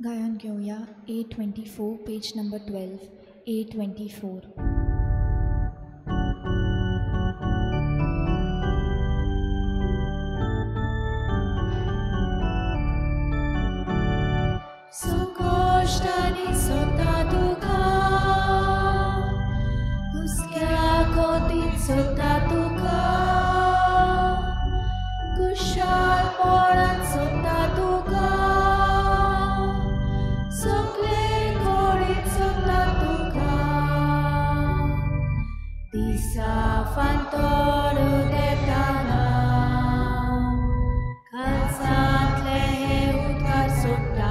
गायन घेवया A24 page number 12 A24. Socostani sota tuka, huskya kotit sota tuka, kushal poran sota tuka, sokle korit sota tuka, disa fantoro detana, kalsat lehe utkar sota.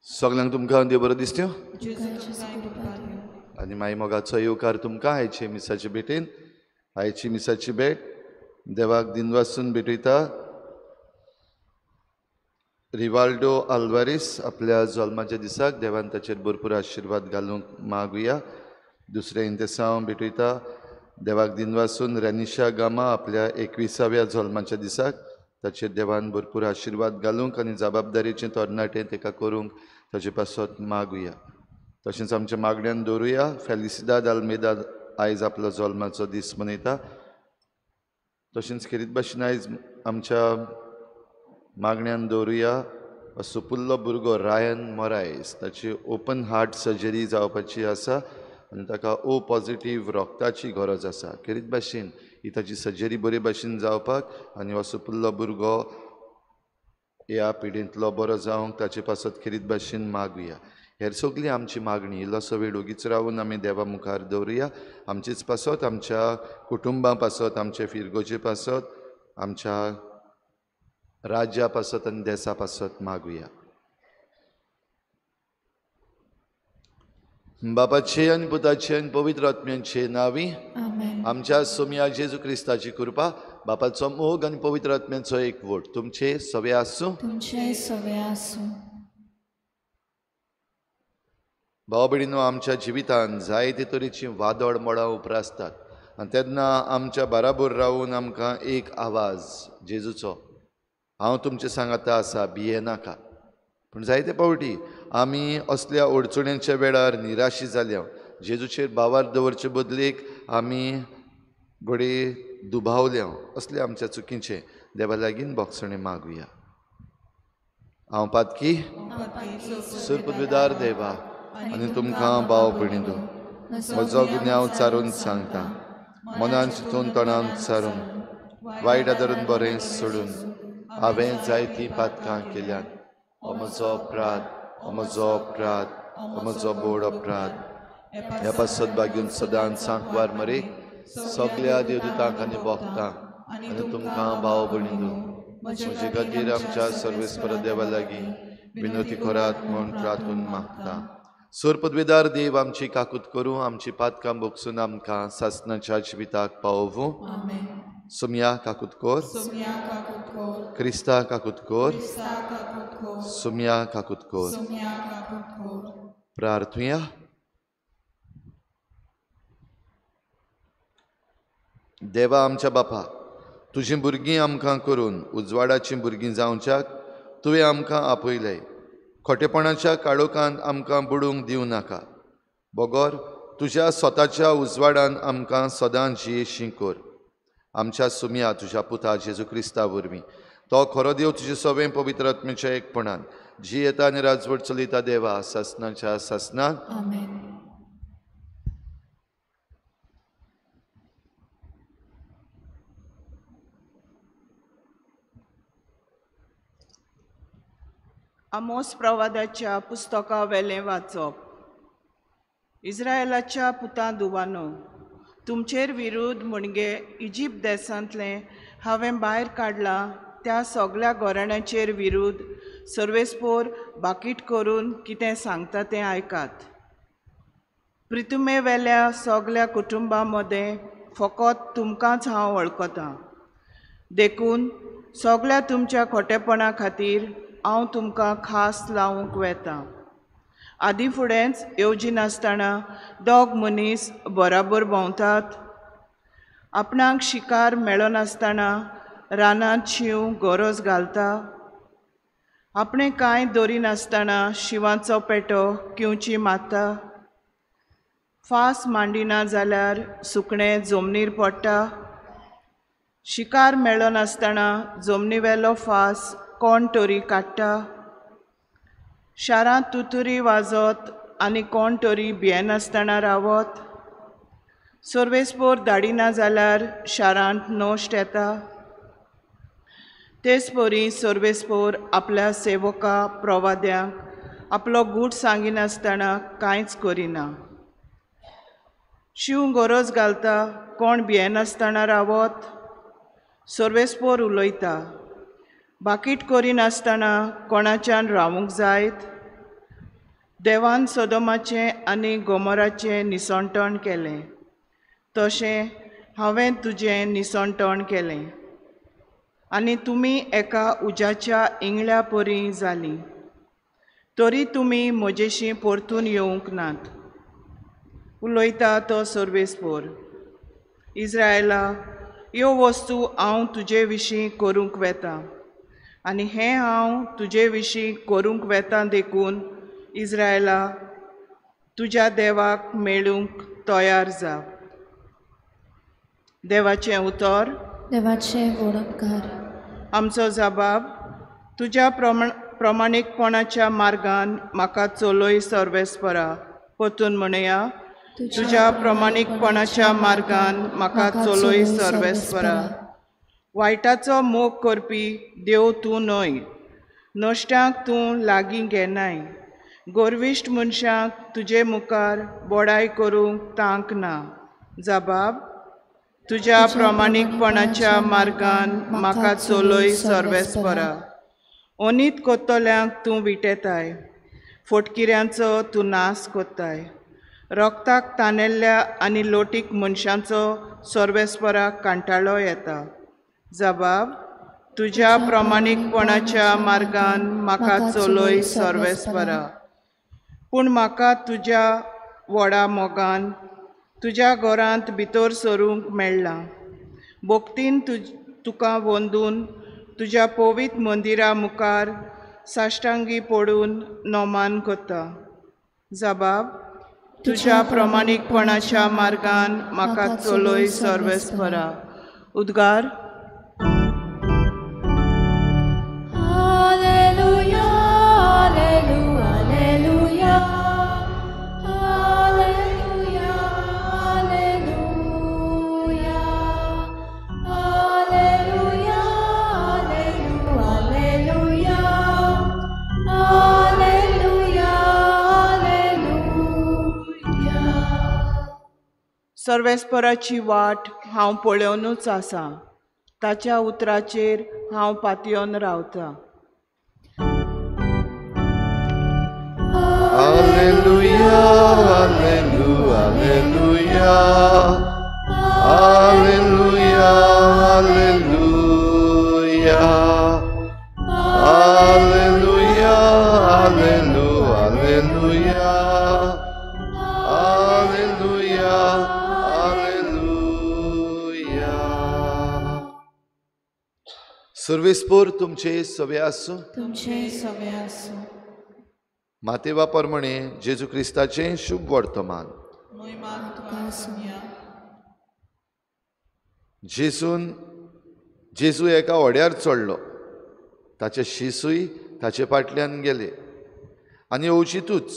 सगळ्यांक तुमकां देव बरो दिसत्यो आनी माई मोगाचो येवकार तुमकां आयचे मिसाचे भेटेन. आयची मिसाची भेट देवाक दिनवासून भेटयता. रिवाल्डो आल्वारीस आपल्या जल्माच्या दिसाक देवान ताचेर भरपूर आशिर्वाद घालूंक मागुया. दुसरें इंतेसांव भेटयता देवाक दिनवासून रेनिशा गामा आपल्या 21व्या जल्माच्या दिसाक ताचेर देवान भरपूर आशिर्वाद घालूंक आनी जबाबदारीचें तरणाटें ताका करूंक ताचे पासत मागुया. तशेंच आमच्या मागण्यान दवरुया फेलिसिदाद आल्मेदा आयज आपलो जल्माचो दीस मनयता. तशेंच खेरीत भाशेन आयज आमच्या मागण्यान दवरुया सुपुल्लो भुरगो रायन मोरायस ताची ओपन हार्ट सर्जरी जावपाची आसा आनी ताका ओ पॉजिटीव रोगताची गरज आसा. खेरीत भाशेन ही ताची सर्जरी बरे भाशेन जावपाक आनी हो सुपुल्लो भुरगो ह्या पिढींतलो बरो जावंक ताचे पासत खेरीत भाशेन मागुया. हेर सगळी आमची मागणी इल्लोसो वेळ ओगीच रावून आमी देवा मुखार दवरुया. आमचेच पासत, आमच्या कुटुंबां पासत, आमचे फिरगोजे पासत, आमच्या राज्या पासत आनी देसा पासत मागुया. बापाचे आनी पुताचे आनी पवित्र आत्म्याचे नांवी आमच्या सोमया जेजू क्रिस्ताची कृपा, बापाचो मोग आनी पवित्र आत्म्याचो एकवट तुमचे सवे आसूं. तुमचे सवे आसूं. भाव भयणीनो, आमच्या जिवितांत जायते तरेची वादळ मोडां उप्रासतात आनी तेन्ना आमच्या बराबर रावून आमकां एक आवाज जेजूचो, हांव तुमचे सांगाता आसा, भियेनाका. पूण जायते फावटी आमी असल्या अडचण्यांच्या वेळार निराशी जाल्या. जेजूचेर भावार दवरचे बदलेक आमी घडये दुबावल्या. असल्या आमच्या चुकीचें देवा लागीं बोगसणें मागुया. हांव पातकी सुरपदवीदार देवा आनी तुमकां भाव भयणीनो म्हजो गुन्यांव चारून सांगता. मनान चिंतून तोंडान चारून वायट आदरून बरें सोडून हांवें जायतीं पातकां केल्यात. हो म्हजो अपराध, हो म्हजो अपराध, हो म्हजो बोड अपराध. ह्या पासत बागीन सदांच सांकवार मरे सगळ्या देवदूतांक आनी भोगतांक आनी तुमकां भाव भयणीनो म्हजे खातीर आमच्या सर्वेस्पर देवा लागीं विनवती करात म्हूण प्रार्थून मागता. सोर पदवेदार देव आमची काकूत करूं, आमची पातकां भोगसून आमकां सासणाच्या जिविताक पावोवूं. सोमया काकूत कोर, क्रिस्ता काकूत कोर, सोमया काकूत कोर. प्रार्थुया. देवा आमच्या बापा, तुजीं भुरगीं आमकां करून उजवाडाचीं भुरगीं जावच्याक तुवें आमकां आपयलें. खोटेपणाच्या काळोखांत आमकां बुडूंक दिवं नाका, बगर तुज्या स्वताच्या उजवाडान आमकां सदां जियेशी कर. आमच्या सुमया तुज्या पुता जेजू क्रिस्ता वरवीं, तो खरो देव तुजे सवें पवित्र आत्म्याच्या एकपणान जियेता आनी राजवट चलयता देवा सासणाच्या सासणान. आमेन. आमोस प्रवादाच्या पुस्तका वेलें वाचप. इस्रायलाच्या पुतां दुवानो, तुमचेर विरुद्ध म्हणजे इजिप्त देशांतलें हांवें भायर काडलां त्या सगळ्या घराण्याचेर विरुद्ध सर्वेस्पोर बाकीट करून कितें सांगता तें आयकात. प्रितुमेवेल्या सगळ्या कुटुंबां मदें फकत तुमकांच हांव वळखतां, देखून सगळ्या तुमच्या खोटेपणा खातीर हांव तुमकां खास लावंक वेतां. आदी फुडेंच येवजिनासतना दोग मनीस बराबर भोंवतात. आपणाक शिकार मेळनासतना रानांत शींव गरज घालता. आपणें कांय दरिनासतना शिंवाचो पेटो किंवची मारता. फास मांडिना जाल्यार सुकणें जमनीर पडटा. शिकार मेळनासतना जमनीवेलो फास कोण तरी काडटा. शारांत तुतुरी वाजत आनी कोण तरी भियेनासतना रावत. सर्वेस्पोर धाडिना जाल्यार शारांत नश्ट येता. तेच परी सर्वेस्पोर आपल्या सेवका प्रवाद्यांक आपलो गूट सांगिनासतना कांयच करिना. शींव गरज घालता, कोण भियेनासतना रावत. सर्वेस्पोर उलयता, बाकीट करिनासतना कोणाच्यान रावूंक जायत. देवान सदोमाचें आनी गोमोराचें निसणटण केलें, तशें हांवें तुजें निसणटण केलें आनी तुमी एका उज्याच्या इंगळ्या परी जालीं, तरी तुमी म्हजेशी परतून येवंक नात. उलयता तो सर्वेस्पोर. इज्रायला, ह्यो वस्तू हांव तुजे विशीं करूंक वेतां आनी हें हांव तुजे विशीं करूंक वेतां, देखून इज्रायला तुज्या देवाक मेळूंक तयार जा. देवाचें उतर. देवाचें वडपकार. आमचो जबाब तुज्या प्रमाणीकपणाच्या मार्गान म्हाका चलय सर्वेस्परा. परतून म्हणया, तुज्या प्रमाणीकपणाच्या मार्गान म्हाका चलय सर्वेस्परा. वायटाचो मोग करपी देव तूं न्हय, नश्ट्यांक तूं लागीं घेनाय. गर्विश्ट मनशांक तुजे मुखार बडाय करूंक तांक ना. जबाब तुज्या प्रमाणीकपणाच्या मार्गान म्हाका चलय सर्वेस्परा. अनीत करतल्यांक तूं विटेताय, फटकिऱ्यांचो तूं नाश करताय. रक्ताक तानेल्ल्या आनी लोटीक मनशांचो सर्वेस्पराक कांटाळो येता. जबाब तुज्या प्रमाणीकपणाच्या मार्गान म्हाका चलय सर्वेस्परा. पूण म्हाका तुज्या व्हडा मोगान तुज्या घरांत भितर सरूंक मेळ्ळां. भक्तीन तुका वंदून तुज्या पवित्र मंदिरा मुखार साश्टांगी पडून नमान करता. जबाब तुज्या प्रमाणीकपणाच्या मार्गान म्हाका चलय सर्वेस्परा. उद्गार. सर्वेस्पराची वाट हांव पळोवनूच आसा, ताच्या उतराचेर हांव पातयेवन रावतां. Alleluia, alleluia, alleluia, alleluia, alleluia, alleluia, alleluia, alleluia, alleluia. सर्वेस्पोर तुमचे सवे आसूं. तुमचे सवे आसूं. मातेवा प्रमाणे जेजू क्रिस्ताचें शुभ वर्तमान. जेजू एका व्हड्यार चडलो, ताचे शिसूय ताचे फाटल्यान गेले आनी अवचितूच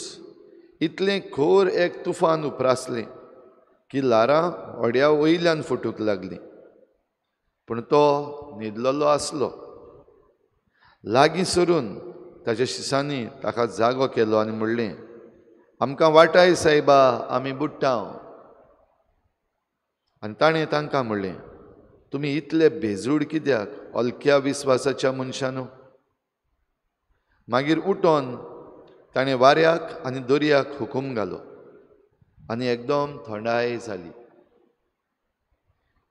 इतलें खोर एक तुफान उप्रासलें की ल्हारां व्हड्या वयल्यान फुटूंक लागलीं. पूण तो न्हिदलेलो आसलो. लागीं सरून ताच्या शिसांनी ताका जागो केलो आनी म्हणलें, आमकां वाटाय सायबा, आमी बुडटाव. आनी ताणें तांकां म्हणलें, तुमी इतले बेजूड कित्याक हलक्या विस्वासाच्या मनशानू? मागीर उठोन ताणें वाऱ्याक आनी दर्याक हुकूम घालो आनी एकदम थंडाय जाली.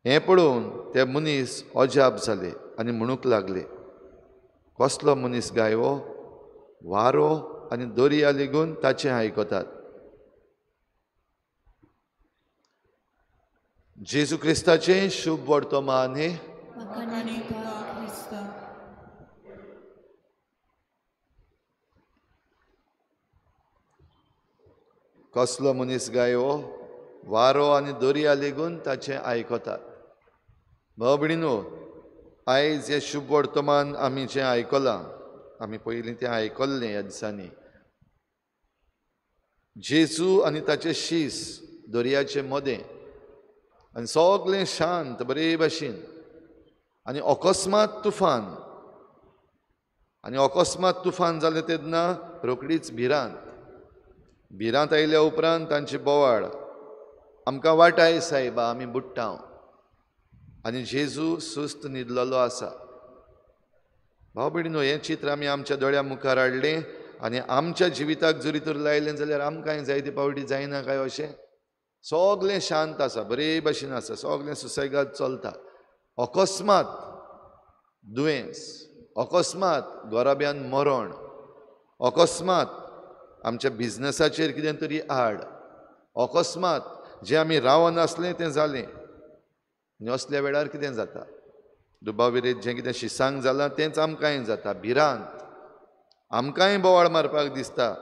हें पळोवन ते मनीस अजाप जाले आनी म्हणूंक लागले, कसलो मनीस गाय हो, वारो आनी दर्या लेगून ताचें आयकतात. जेजू क्रिस्ताचें शुभ वर्तमान हें. कसलो मनीस गाय हो, वारो आनी दर्या लेगून ताचें आयकतात. भाव भयणीनो, आयज हें शुभ वर्तमान आमी जें आयकलां, आमी पयलीं तें आयकल्लें ह्या दिसांनी. जेजू आनी ताचे शीस दर्याचे मदें आनी सगळें शांत बरे भाशेन, आनी अकस्मात तुफान, आनी अकस्मात तुफान जालें तेन्ना रोखडीच भिरांत. भिरांत आयल्या उपरांत तांची बोवाळ, आमकां वाटाय सायबा, आमी बुडटा. आनी जेजू सुस्त न्हिदलेलो आसा. भाव भयणीनो, हें चित्र आमी आमच्या दोळ्या मुखार हाडलें आनी आमच्या जिविताक जरी तर लायलें जाल्यार आमकांय जायते फावटी जायना काय अशें? सगळें शांत आसा, बरे भाशेन आसा, सगळें सुसेगाद चलता. अकस्मात दुयेंस, अकस्मात गोराब्यान मरण, अकस्मात आमच्या बिजनसाचेर कितें तरी आड, अकस्मात जें आमी रावनासलें तें जालें. आनी असल्या वेळार कितें जाता? दुबाविरेत जें कितें शिसांक जालां तेंच आमकांय जाता. भिरांत, आमकांय बोवाळ मारपाक दिसता.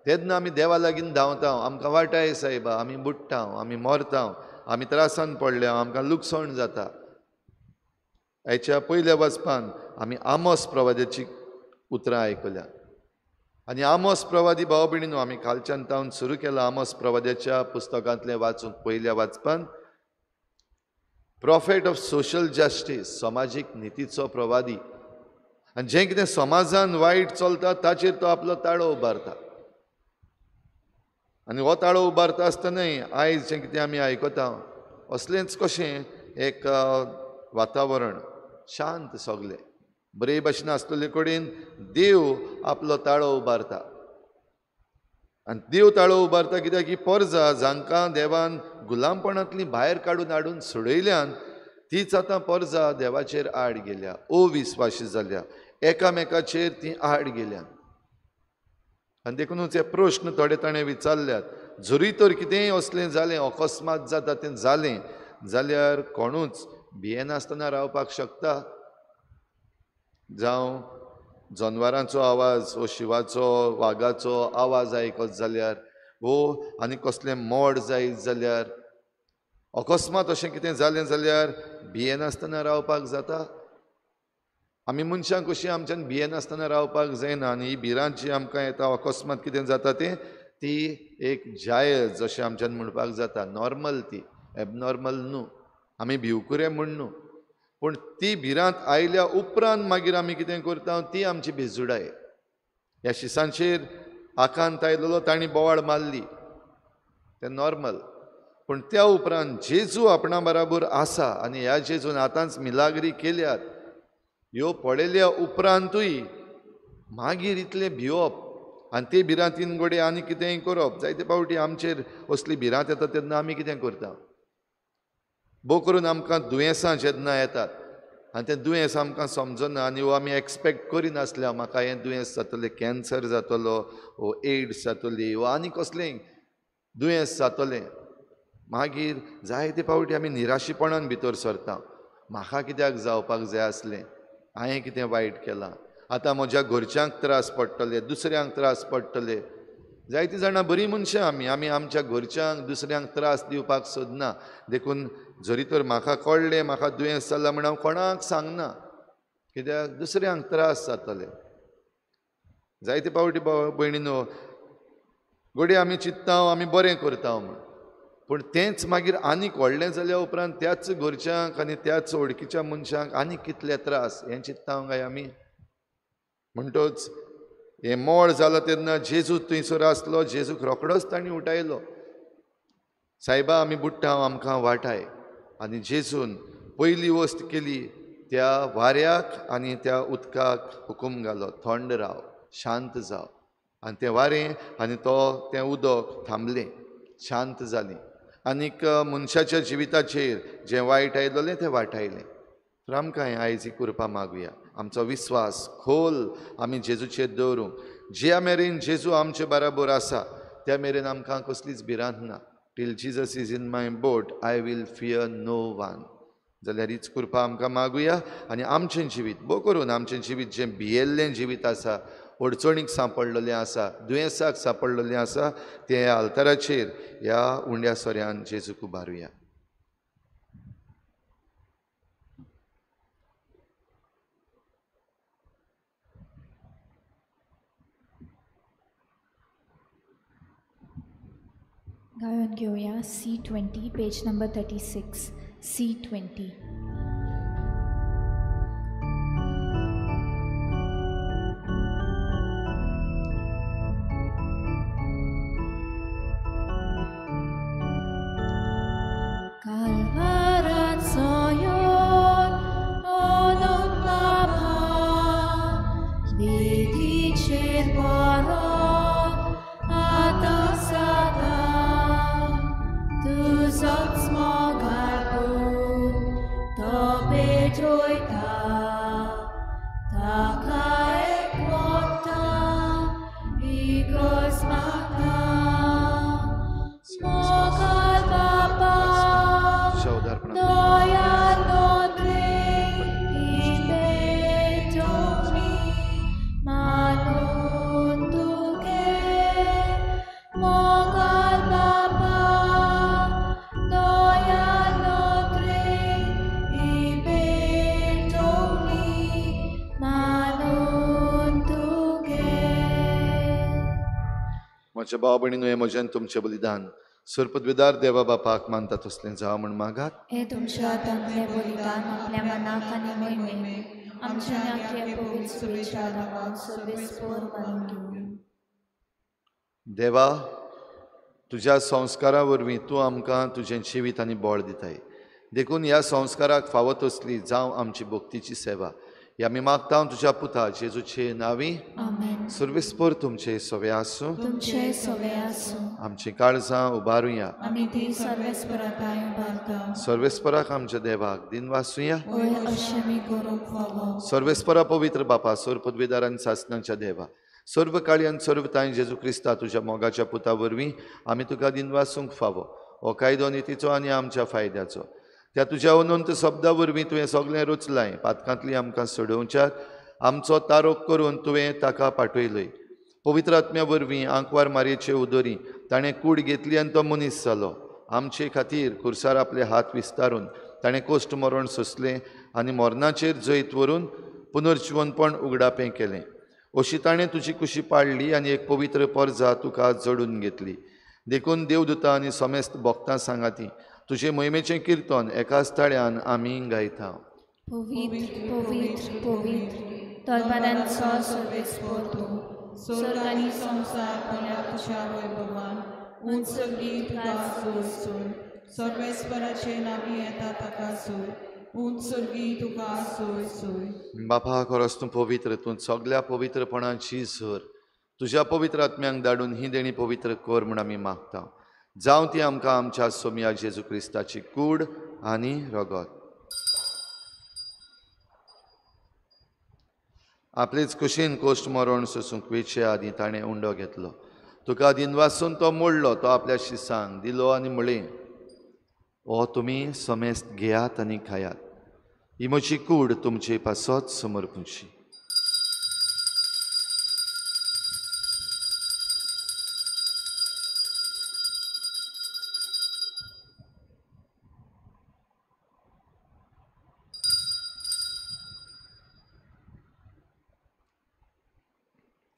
तेन्ना आमी देवा लागीं धांवता, आमकां वाटाय सायबा, आमी बुडटा, आमी मरता, आमी त्रासान पडल्या, आमकां लुकसाण जाता. आयच्या पयल्या वाचपान आमी आमोस प्रवाद्याची उतरां आयकल्या. आनी आमोस प्रवादी, भाव भयणीनो, आमी कालच्यान तावन सुरू केला आमोस प्रवाद्याच्या पुस्तकांतलें वाचूंक. पयल्या वाचपान प्रॉफेट ऑफ सोशल जस्टीस, समाजीक नितीचो प्रवादी, आनी जें कितें समाजान वायट चलता ताचेर तो आपलो ताळो उबारता. आनी हो ताळो उबारता आसतनाय आयज जें कितें आमी आयकता असलेंच कशें एक वातावरण शांत, सगलें बरे भाशेन आसलेले कडेन देव आपलो ताळो उबारता. आनी देव ताळो उबारता कित्याक ही परजा जांकां देवान गुलामपणांतली भायर काडून हाडून सोडयल्यान तीच आतां परजा देवाचेर आड गेल्या, अविस्वाशी जाल्या, एकामेकाचेर ती आड गेल्यान. आनी देखूनच हे प्रश्न थोडे ताणें विचारल्यात. जरी तर कितेंय असलें जालें, अकस्मात जाता तें जालें जाल्यार कोणूच भियेनासतना रावपाक शकता? जावं जनवरांचो आवाज वो शिवाचो वागाचो आवाज आयकत जाल्यार, वो आनी कसलें मोड जायत जाल्यार, अकस्मात अशें कितें जालें जाल्यार भियेनासतना रावपाक जाता? आमी मनशां कशीं आमच्यान भियेनासतना रावपाक जायना. आनी ही भिरांत जी आमकां येता अकस्मात कितें जाता तें, ती एक जायज अशें आमच्यान म्हणपाक जाता, नॉर्मल, ती एबनॉर्मल न्हू, आमी भिवकुरे म्हूण न्हू. पूण ती भिरांत आयल्या उपरांत मागीर आमी कितें करता ती आमची बेजुडाय. ह्या शिसांचेर आकांत आयलेलो, तांणी बोवाळ मारली, तें नॉर्मल. पूण त्या उपरांत जेजू आपणा बराबर आसा आनी ह्या जेजून आतांच मिलाग्री केल्यात ह्यो पळयल्या उपरांतूय मागीर इतलें भिवप आनी ते भिरांतीन घडये आनी कितेंय करप. जायते फावटी आमचेर असली भिरांत येता तेन्ना आमी कितें करता, भोव करून आमकां दुयेंसां जेन्ना येतात आनी तें दुयेंस आमकां समजना आनी वो आमी एक्सपेक्ट करिनासल्या म्हाका हें दुयेंस जातलें, कॅन्सर जातलो वो एड्स जातली वो आनी कसलेंय दुयेंस जातलें, मागीर जायते फावटी आमी निराशीपणान भितर सरता. म्हाका कित्याक जावपाक जाय आसलें, हांवें कितें वायट केलां, आतां म्हज्या घरच्यांक त्रास पडटले, दुसऱ्यांक त्रास पडटले. जायतीं जाणां बरीं मनशां आमी, आमी आमच्या घरच्यांक दुसऱ्यांक त्रास दिवपाक सोदना. देखून जरी तर म्हाका कळ्ळें म्हाका दुयेंस जालां म्हण हांव कोणाक सांगना, कित्याक दुसऱ्यांक त्रास जातले. जायते फावटी भयणीनो घडये आमी चिंत्ता आमी बरें करता म्हूण, पूण तेंच मागीर आनीक व्हडलें जाल्या उपरांत त्याच घरच्यांक आनी त्याच वळखीच्या मनशांक आनीक कितले त्रास हें चिंत्ता काय आमी. म्हणटच हें मोळ जालां तेन्ना जेजू थंयसर आसलो, जेजूक रोखडोच तांणी उठायलो, सायबा आमी बुडटा, आमकां वाटाय. आनी जेजून पयली वस्त केली त्या वाऱ्याक आनी त्या उदकाक हुकूम घालो, थंड राव, शांत जाव. आनी तें वारें आनी तो तें उदक थांबलें, शांत जालें. आनीक मनशाच्या जिविताचेर जें वायट आयलेलें तें वाटायलें. तर आमकां आयज ही कृपा मागुया, आमचो विस्वास खोल आमी जेजूचेर दवरूंक. ज्या मेरेन जेजू आमचे बराबर आसा त्या मेरेन आमकां कसलीच भिरांत ना. Till Jesus is in my boat I will fear no one. जाल्यार हीच कृपा आमकां मागुया आनी आमचें जिवीत बो करून आमचें जिवीत जें भियेल्लें जिवीत आसा, अडचणीक सांपडलेलें आसा, दुयेंसाक सांपडलेलें आसा, तें ह्या आल्ताराचेर ह्या उंड्या सोऱ्यान जेजूक उबारुया. गायन घेवया C20 page number 36. C20. म्हज्या भाव भयणीनो, हें म्हजें तुमचें बलिदान सर्पद्विदार देवा बापाक मानता तसलें जावं म्हूण मागात. हें तुमच्या हातांतलें बलिदान आपल्या मनाक आनी मोहिमेक आमच्या नाक्या पवित्र शुभेच्छा नांवान सर्वेस्पर मानून घेवं. देवा, तुज्या संस्कारा वरवीं तूं आमकां तुजें जिवीत आनी बळ दिताय, देखून ह्या संस्काराक फावो तसली जावं आमची भक्तीची सेवा. ही आमी मागता तुज्या पुता जेजूचे नांवी. आमेन. सर्वेस्पर तुमचे सवे आसूं, तुमचे सवे आसूं. आमची काळजां उबारुया, आमी ती सर्वेस्परा थांय उबारता. सर्वेस्पराक आमच्या देवाक दिनवासुया. वय अशें आमी करूंक फावो. सर्वेस्परा पवित्र बापा, सर्व पदवीदार आनी सासणाच्या देवा, सर्व काळी आनी सर्व तांय जेजू क्रिस्ता तुज्या मोगाच्या पुता वरवीं आमी तुका दिनवासूंक फावो. हो कायदो नितीचो आनी आमच्या फायद्याचो. त्या तुज्या अनंत शब्दा वरवीं तुवें सगळें रचलाय. पातकांतली आमकां सोडोवच्याक आमचो तारोक करून तुवें ताका पाठयलय. पवित्र आत्म्या वरवीं आंकवार मारयेचे उदरी ताणें कूड घेतली आनी तो मनीस जालो. आमचे खातीर खुर्सार आपले हात विस्तारून ताणें कोश्ट मरण सोंसलें आनी मरणाचेर जैत व्हरून पुनर्जिवनपण उगडापें केलें. अशी ताणें तुजी कुशी पाडली आनी एक पवित्र परजा तुका जोडून घेतली. देखून देवदूता आनी समेस्त भक्तां सांगाती तुजे मोहिमेचें किर्तन एकाच ताळ्यान आमी गायता. पवित्र पवित्र पवित्र तलवारांचो सर्वेस्पर तूं, स्वर्ग आनी संवसार भरल्या तुज्या वैभवान. उंच सगळी तुका सोय सोय, सर्वेस्पराचे नांवी येता ताका सोय, उंच सगळी तुका सोय सोय. बापा, खरोच तूं पवित्र, तूं सगल्या पवित्रपणाची झर. तुज्या पवित्र आत्म्यांक धाडून ही देणी पवित्र कर म्हूण आमी मागता. जावं ती आमकां आमच्या सोमया जेजू क्रिस्ताची कूड आनी रगत. आपलेच कुशीन कोश्ट मरण सोसूंक वेचे आदीं ताणें उंडो घेतलो. तुका दिनवासून तो मोडलो, तो आपल्या शिसांक दिलो आनी म्हळें, हो तुमी समेस्त घेयात आनी खायात, ही म्हजी कूड तुमचे पासत समर्पूची.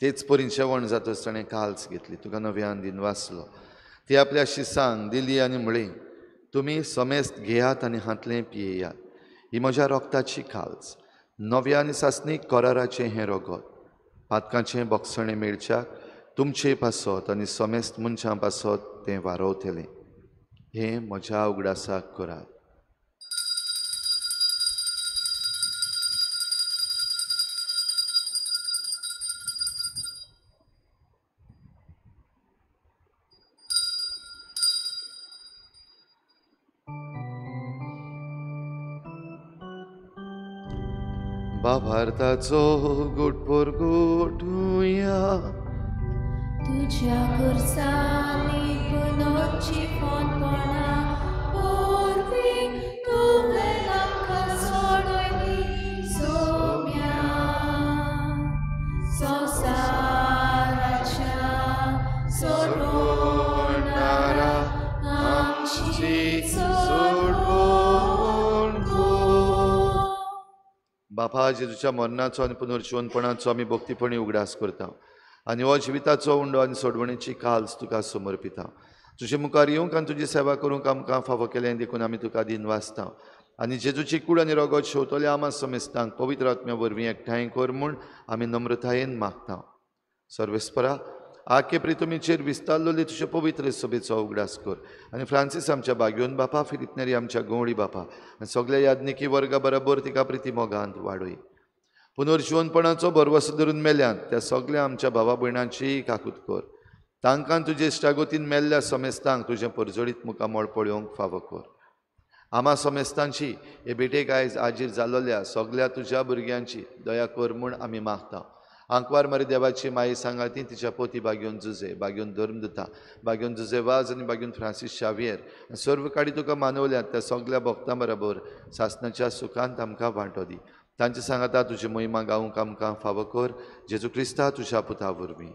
तेच परीन जेवण जातच ताणें काल्स घेतली, तुका नव्यान दिनवासलो, ती आपल्या शिसांक दिली आनी म्हळें, तुमी समेस्त घेयात आनी हांतलें पियेयात, ही म्हज्या रोगताची काल्स, नव्या आनी सासणीक कराराचें हें रगत, पातकांचें बोगसणें मेळच्याक तुमचे पासत आनी समेस्त मनशां पासत तें वारवतलें. हें म्हज्या उगडासाक करात. भावार्थाचो गुटपोर गुटुया. तुज्या खुर्सांनी पुनोची फोनपणा पोरवी तुवें आमकां सोडयली सोम्या संवसाराच्या सोडवणारा आमची सोडवण कर. बापा, जेजूच्या मरणाचो आनी पुनर्जिवनपणाचो आमी भक्तीपणी उगडास करता आनी हो जिविताचो उंडो आनी सोडवणेची काल्स तुका समर्पिता. तुजे मुखार येवंक आनी तुजी सेवा करूंक आमकां फावो केलें देखून आमी तुका दिनवासता आनी जेजूची कूड आनी रगत शेवतल्या आमा समेस्तांक पवित्र आत्म्या वरवीं एकठांय कर म्हूण आमी नम्रतायेन मागता. सर्वेस्परा, आखे प्रितमीचेर विस्तारलेली तुजे पवित्र सभेचो उगडास कर आनी फ्रांसीस आमच्या बागयोन बापा, फिलिपनेरी आमच्या गवळी बापा आनी सगल्या याज्ञिकी वर्गा बरोबर तिका प्रिती मोगांत वाडय. पुनर्जिवनपणाचो भरवसो धरून मेल्यात त्या सगल्या आमच्या भावा भयणांची काकूत कर. तांकां तुजे इश्टागतीन मेल्ल्या समेस्तांक तुजें परजळीत मुखामळ पळोवंक फावो कर. आमा समेस्तांची हे भेटेक आयज आजीर जाल्लोल्या सगल्या तुज्या भुरग्यांची दया कर म्हूण आमी मागता. आंकवार मारी देवाची माई सांगाती तिच्या पोती बागयोन जुजे, बागयोन धर्मदुता, बागयोन जुजे वाज आनी बागयोन फ्रांसीस शावियर सर्व काडी तुका मानवल्यात त्या सगल्या भक्तां बरोबर सासणाच्या सुखांत आमकां वांटो दी. तांचे सांगाता तुजी महिमा गावंक आमकां फावो कर. जेजू क्रिस्ता तुज्या पुता वरवीं.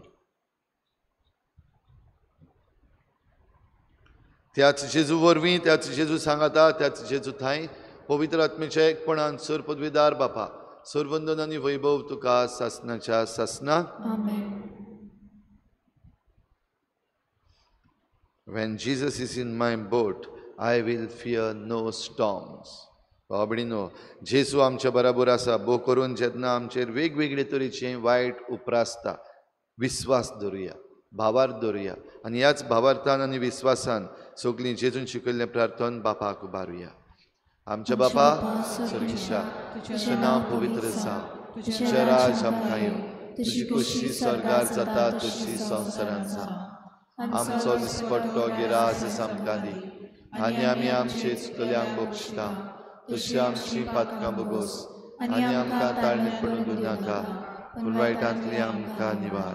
त्याच जेजू वरवीं, त्याच जेजू सांगाता, त्याच जेजू थांय पवित्र आत्मेच्या एकपणान सर पदवीदार बापा, सर्वंदन आनी वैभव तुका सासणाच्या सासना. आमेन. When Jesus is in my boat, I will fear no storms. बाबडीनो, जेजू आमच्या बराबर आसा. भो करून जेन्ना आमचेर वेगवेगळे तरेचे वायट उप्रासता, विस्वास दवरुया, भावार्थ दवरुया आनी ह्याच भावार्थान आनी विस्वासान सगळीं जेजून शिकयल्लें प्रार्थन बापाक उबारुया. आमच्या बापा स्वर्गीच्या, तुजें नांव पवित्र जावं, तुजें राज आमकां येवं, तुजी खुशी स्वर्गार जाता तशी संवसारांत जावं. आमचो दिसपट्टो गिराज आमकां दी आनी आमी आमचे चुकल्यांक बक्षता तशी आमची पातकां बोगोस आनी आमकां ताळणीत पडून दिवं नाका, पूण वायटांतली आमकां निवार.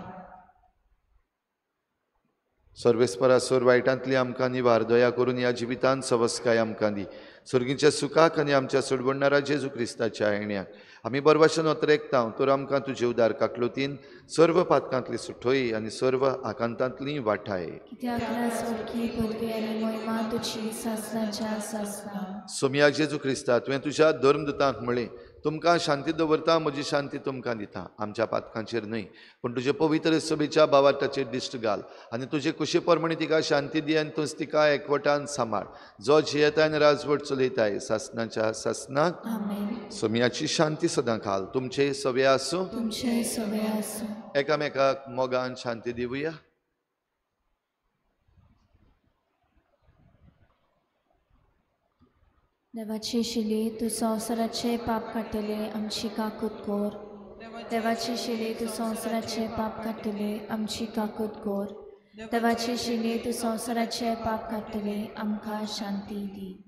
सर्वेस्परा, सोर वायटांतली आमकां निवार. दया करून ह्या जिवितांत सवस्काय आमकां दी. स्वर्गीच्या सुखाक आनी आमच्या सोडवणणारा जेजू क्रिस्ताच्या येण्याक आमी बरवाशन ओतरेकता तर आमकां तुजे उदार काकलुतीन सर्व पातकांतली सुठोय आनी सर्व आकांतांतली वाठाय. सोमया जेजू क्रिस्ता, तुवें तुज्या धर्मदुतांक म्हळें, तुमकां शांती दवरता, म्हजी शांती तुमकां दिता. आमच्या पातकांचेर न्हय पूण तुजे पवित्र सभेच्या भावार्थाचेर दिश्ट घाल आनी तुजे कुशी प्रमाणे तिका शांती दी आनी तूंच तिका एकवटान सांबाळ, जो जियेताय आनी राजवट चलयताय सासणाच्या सासणाक. सोमयाची शांती सदां घाल. तुमचे सवे आसूं, एकामेकाक मोगान शांती दिवया. देवाची शिली तूं संवसाराचे पाप काडटले, आमची काकूत कर. देवाची शिली तूं संवसाराचे पाप काडटले, आमची काकूत कर. देवाची शिली तूं संवसाराचे पाप काडटले, आमकां शांती दी.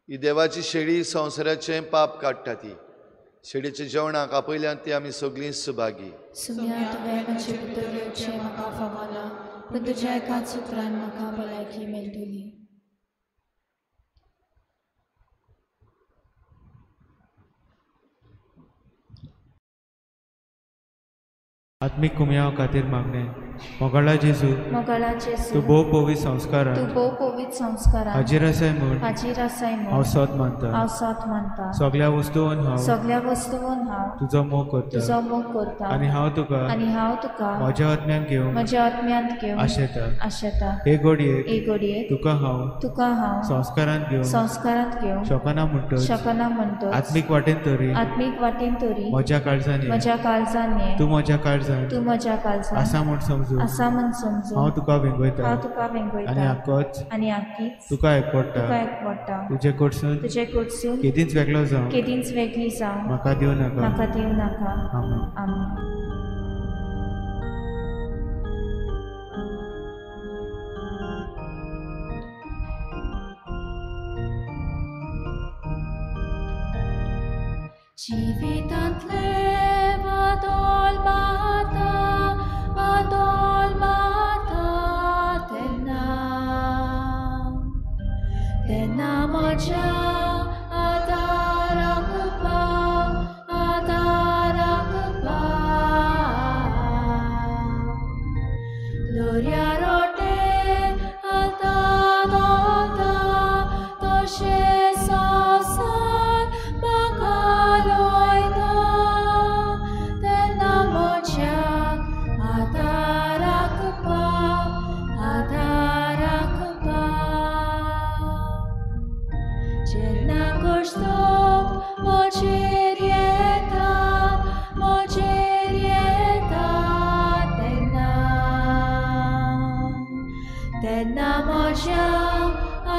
ही देवाची शेळी संवसाराचें पाप काडटा. ती शेळीच्या जेवणाक आपयल्यान ती आमी सगळीं सुभागी. सुम्या, तुवें म्हजे भितर येवचें म्हाका फावना, पूण तुज्या एकाच उतरान म्हाका भलायकी मेळटली. आत्मीक कुमयाव खातीर मागणें. मोगाळा जेजू, मोगाळा जेजू, तूं भोव पवित्र संस्कारान, तूं भोव पवित्र संस्कारान हाजीर आसाय म्हूण, हाजीर आसाय म्हूण हांव सोद मानता, हांव सोद मानता. सगळ्या वस्तून हांव, सगळ्या वस्तून हांव तुजो मोग करता, तुजो मोग करता आनी हांव तुका, आनी हांव तुका म्हज्या आत्म्यान घेवन, म्हज्या आत्म्यांत घेवन आशेता, आशेता. हे घडयेक, हे घडयेक तुका हांव, तुका हांव संस्कारांत घेवन, संस्कारांत घेवन शकना म्हणटच, शकना म्हणटच आत्मीक वाटेन तरी, आत्मीक वाटेन तरी म्हज्या काळजान, म्हज्या काळजान ये, तूं म्हज्या काळजान, तूं म्हज्या काळजान आसा म्हूण समजून, आसा म्हूण समजून हांव तुका वेंगयता, हांव तुका वेंगयता आनी आकोच, आनी आकीच तुका एकवडटा, तुका एकवडटा. तुजे कडसून, तुजे कडसून केदींच वेगळो जावं, केदींच वेगळी जावं म्हाका दिवं नाका, म्हाका दिवं नाका. आमेन. आमेन. जिवितांतले वादळ माता वादळ माता तेन्ना तेन्ना म्हज्या आदाराक पाव आदाराक पाव दर्या रोटे आतां वता तशें संवसार म्हाका लोयता तेन्ना म्हज्या आदाराक पाव आदाराक पाव जेन्ना कश्टोक म्हजेर येता तेन्ना तेन्ना म्हज्या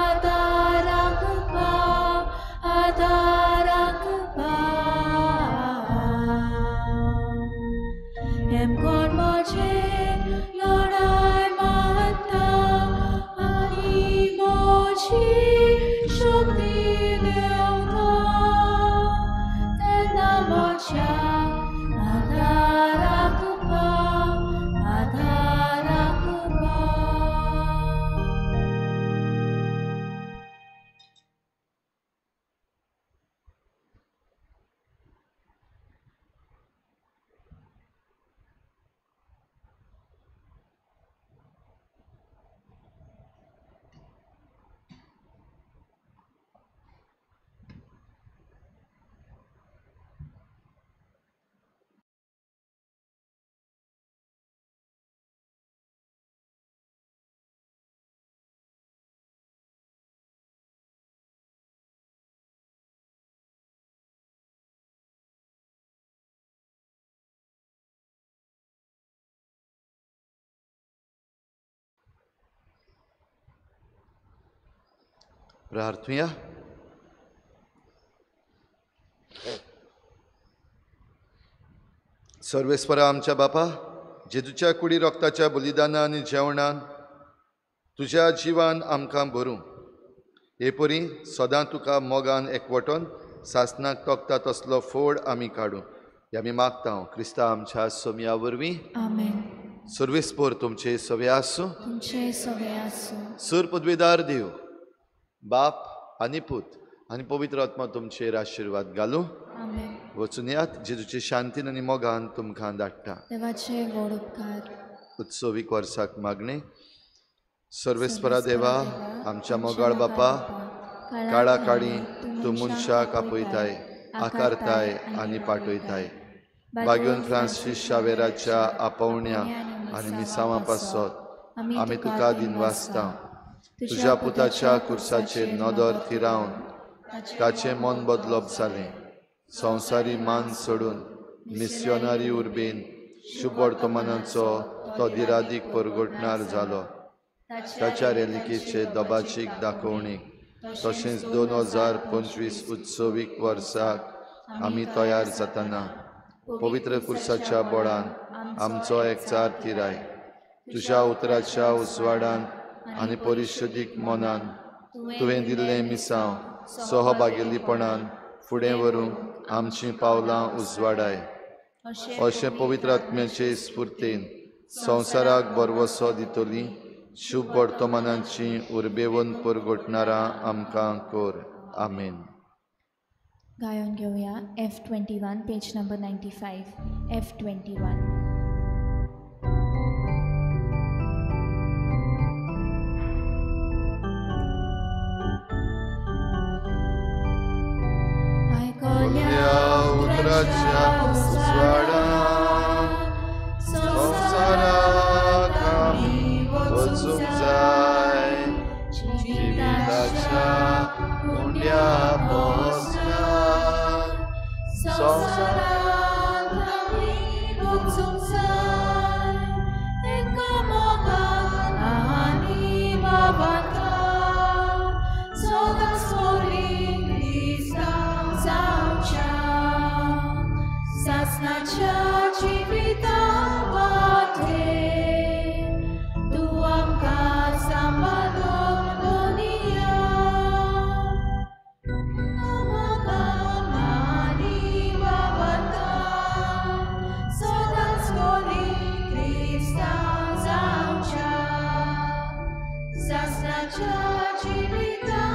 आदाराक पाव आदाराक पाव हेमकोण म्हजेर लढाय मारता आनी म्हजी शक्ती देंवता तेन्ना म्हज्या आदाराक पाव आदाराक पाव. प्रार्थुया. सर्वेस्परा आमच्या बापा, जेजूच्या कुडी रक्ताच्या बलिदाना आनी जेवणान तुज्या जिवान आमकां भरूं. हे परी सदां तुका मोगान एकवटोन सासनाक तोखता तसलो फोड आमी काडूं हे आमी मागता क्रिस्ता आमच्या सोमया वरवीं. आमेन. सर्वेस्पोर तुमचे सवे आसूं. तुमचे सवे आसूं. सूर पदवेदार देव बाप आनी पूत आनी पवित्र आत्मा तुमचेर आशिर्वाद घालूं. आमेन. वचून यात जेजूचे शांतीन आनी मोगान तुमकां धाडटा. देवाचे व्हड उपकार. उत्सवीक वर्साक मागणें. सर्वेस्परा देवा, आमच्या मोगाळ बापा, काळा काळी तूं मनशाक आपयताय, आकारताय आनी पाठयताय. बागेवन फ्रांसीस शावेराच्या आपोवण्या आनी मिसांवां पासत आमी तुका दिनवासता. तुज्या पुताच्या कुर्साचेर नदर थिरावन ताचें मन बदलप जालें. संवसारी मान सोडून मिस्योनारी उर्बेन शुभ वर्तमानाचो तो दिरादीक परगटणार जालो. ताच्या रेलिकेचे दबाचीक दाखोवणेक तशेंच 2025 उत्सवीक वर्साक आमी तयार जातना पवित्र कुर्साच्या बळान आमचो एकचार थिराय. तुज्या उतराच्या उजवाडान आनी परिशुदीक मनान तुवें दिल्लें मिसांव सहभागेलीपणान फुडें व्हरूंक आमचीं पावलां उजवाडाय. अशें पवित्र आत्म्याचे स्फुर्तेन संवसाराक बरवसो दितली शुभ वर्तमानाची उर्बेवन परगटणारां आमकां कर. आमेन. गायन घेवया F21 page number 95. F21. उतराच्या उजवाडान संवसाराक आमी वचूंक जाय. जिविताच्या उंड्या पोसनान संवसाराक आमी वचूंक जाय. एका मोगान आनी बाबांता सदांच वरी क्रिस्तांव जावच्या सासनाच्या जिविता वाटेर तूं आमकां सांबाळून दवरिया. मोगान आनी सासणाच्या जिविता.